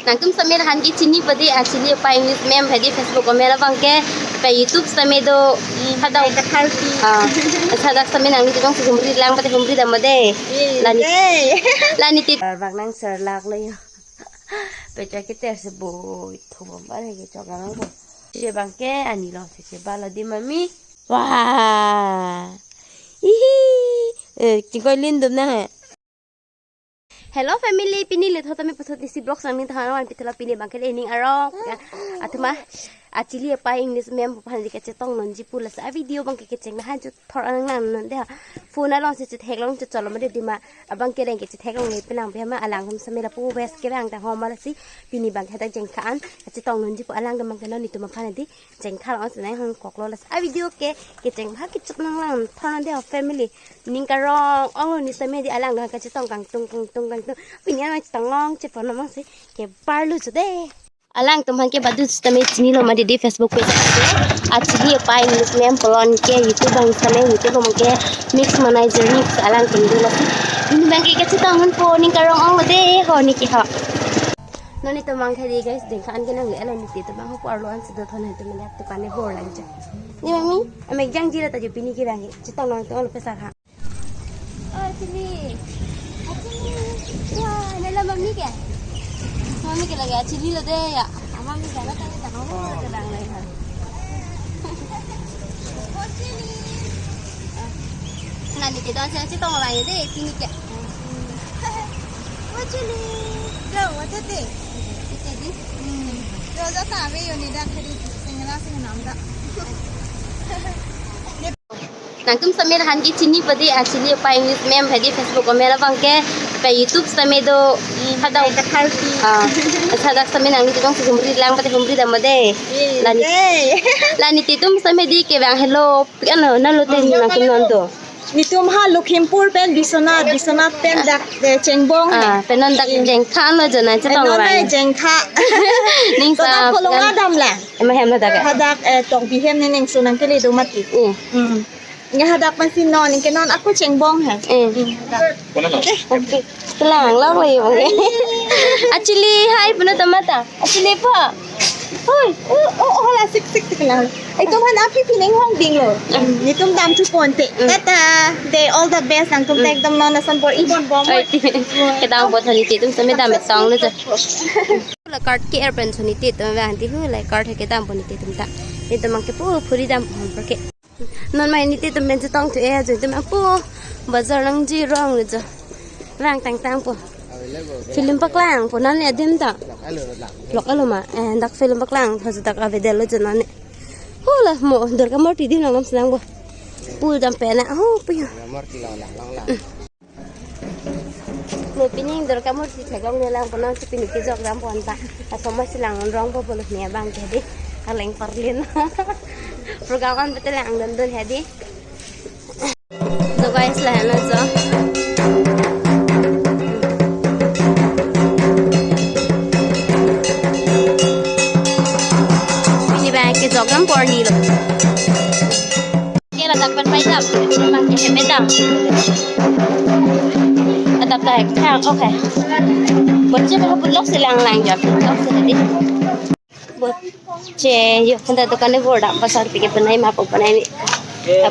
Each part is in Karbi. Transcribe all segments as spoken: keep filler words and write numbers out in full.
Nangtum sitame lahan ke chini pade, ah, chini pa English ma'am pade Facebook comment abang ke, pa YouTube sitame do, hmm, hadau. Kathar pi. Ah, hadak sitame nanglitum abang si humri lang pade humri dam pade. Eh, lani. Eh. Lani tit. Bang nang serlak lo yo. Pecha ke ter se boi thobom ba ke chok lang bo. Che abang ke ani lo se che ba lo di mami. Wah. Ihi. Eh, chingkoi lindum na he. Hello family, pini le thotame pathot isi vlog sang ning tahan wan pitelo pini abang ke le ning arong. Ya, athema, ah, chili apa English ma'am aphan di kachetong nonji pu lasi a video abang ke kecheng na han chu thor ang nang non de ha. Phone along si chethek long chu cholo ma de di ma abang ke reng kechethek long le penang pe ma alangtum sitame lapu west ke bang ta homa lasi pini abang ke ta jengkha an kachetong nonji pu alangtum abang ke non netum aphan di jengkha long si nang hang kok lo lasi a video ke kecheng bha kechok nang lang thor non de ha family. Ning karong ong lo ni sitame di alang do kachetong kangtung kangtung kangtung. Pini an chetong long chepon amang si kebar lo chu de. Alangtum aphan ke badu sitame chini lo ma di di Facebook page ke. Ah, chili apa English ma'am pulo ke YouTube abang sitame YouTube abang ke mix manager mix alangtum do lasi. Pini abang ke kachetong nonpo ning karong ong lo de ho ni ke ho. Non netum abang ke di guys, jengkha an ke nang le alo netum abang ho parlo an si do thon netum le tu kane bor lang cha. Ni mami, amek jangji la ta jo pini ke abang ke. Chetong nontum lo pesa ha. Oh, chili. Ah, chili. Wah, nala mami ke? Mami ke lagi, ah, chili lo de ya. Ah, mami ke na tang tang ho ke dang le ha. Oh, chili. Ah. Nani ke don sen chetong lang de, pini ke. Oh, chili. Lo, wa tete. Tete di. Hmm. Lo, ja ta ve yo ni da khari singla singnam da. Nangtum sitame lahan ke chini pade, ah, chini apa English ma'am pade Facebook comment abang ke, pa YouTube sitame do, hmm, hadau. Kathar pi. Ah, hadak sitame nanglitum abang si humri lang pade humri dam pade. Eh, lani. Eh. Lani titum sitame di ke bang hello, pi ano na lo te nangtum non do. Netum ha Lakhimpur pen Biswanath, Biswanath pen dak, eh, chengbong. Ah, pen non dak jengkha lo jana chetong. Eh, non lang. Jengkha. Ning to dak sa kolonga dam la. Ema hem lo dak. Hadak, eh, Tokbi hem ne ning sunang ke le do mati. Hmm. Hmm. Nge hadak pensi non, ningke non ako chengbong he. Eh. Hmm, hadak. Okay. Kelang lang lagi bang. Actually, hai puno tamata. Actually po. Hoi. Oh, oh, oh, hala sik sik sik lang. Itum han aphi pining hong ding lo. Hmm. Netum dam thu ponte. Hmm. Tata. Day all the best nangtum. Hmm. Te ekdom non asan bor ibon bom. Oi, ti. Kedam bor thani te tum sitame dam tong lo cha. La card ke airplane thani te tum bang ti hu la card he kedam bor ni te tum ta. Netum abang ke pu phuri dam bor ke. Non mai netum pen chetong thu e ajo netum abang pu bazar nangji rong le jo. Vang tang tang po. Film paklang po non le adim ta. Lok alo ma. Eh, dak film paklang tho dak avedel lo jo non ne. Ho la mo Durga Murti di nang nam senang bo. Pu jam pe na. Ho pu ya. Murti long lang long lang. Ne pini Durga Murti theklong ne lang ponang si pini kejok dam pon ta. Asoma si lang rong po bolo ne abang ke di. Kaleng parlin. Program an betul lang dun dun he di. So guys, lahen lo jo. Pini abang kejok dam por ni lo. Ke ladak pen pai dam, pen ke heme dam. Adap ta ek thang, okay. Bot che ba bulok si lang lang jo, bulok si hadi. Bot che yo, handa dukan e bor dam pasar pi ke banai ma po banai ni.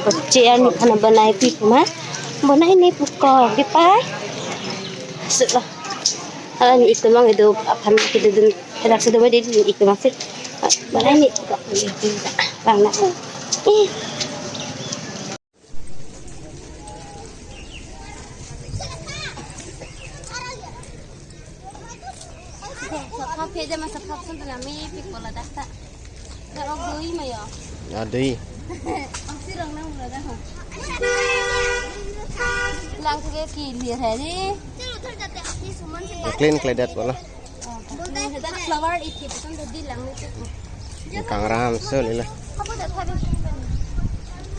Bot che ani khana banai pi ma. Banai ni pu ko ke pai. Sulo. Hala ni itum abang itum aphan ke dun. Hadak si doma di itum abang si. Banai ni ko. Bang na. Eh. Sapha phe jama sapha sun tala me pi kola dasta. Da ok doi ma yo. Ya doi. Oksi rong nang mula da ho. Lang ke ki lir hai ni. Clean kledat bola. Flower iti pesan tadi lang ni tu. Kangram so lila.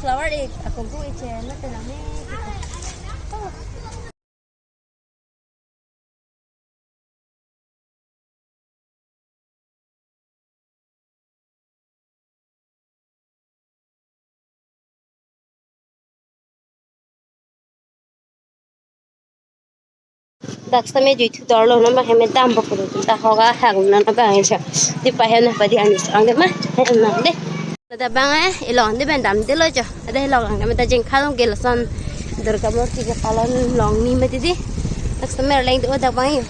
Flower it akong kung iche na te lang ni. Dak sitame jui thu dor lo, non bang hem dampo pulo, ta hoga hang non bang hem. Di pa hem na padi ani sang de ma, hem na de. Ladak bang eh, ilong di bendam di lo jo. Ada ilong ang kami ta jengkhalong ke lason Durga murti kepalon longni mati di. Dak sitame arleng do dak bang eh.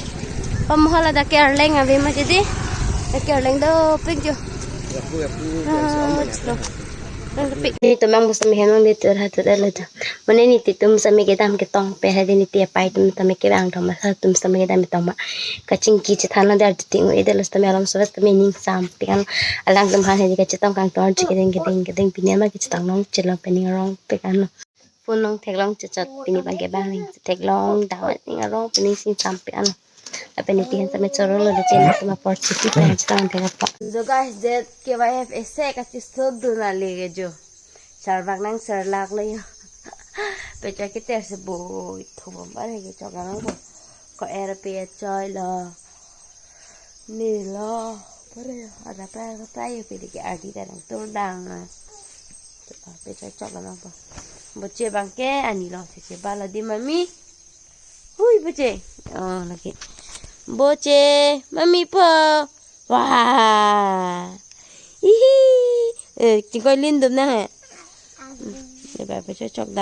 Pamohala dak ke arleng ave mati di. Dak ke arleng dopik jo. Yapu, yapu, Ah, yapu, yapu. Chlo. Nelitum abang pusitame hem nang di tur ha tur lo jo. Mane nelitum sitame kedam ketong pe ha di, nelitum apai atum sitame kevang thom ma, latum sitame kedam ketong ma. Kachingki chethan lo dar titing u ede lo sitame alam sobat sitame ning sampik an. Alangtum aphan hedi kachetong kangtong chik keding keding keding pini ama kachetong nong chelo pening rong pik an. Phone nong theklong chechot pini bang ke bang ning theklong dawat ning arong pening sing sampik an. Lapen nelitum sitame choro lo de chen sitame apor chiti pen chetong thek apa. So guys, that K Y F ese kachiso dun ale ke jo. Charbak nang charlak lo yo. Pecha keter se boi thubom bare ke chok nang bo. Ko er pe choi lo. Ni lo. Pare yo. Ada prai prai yo pede ke ardi ta nang tur dang na. Pecha chok nang bo. Boche bang ke ani lo che che bala di mami. Hui boche. Oh lagi. Boche, mami po. Wah. Ihi. Eh, chingkoi lindum nang eh. Eba pecha chok dam.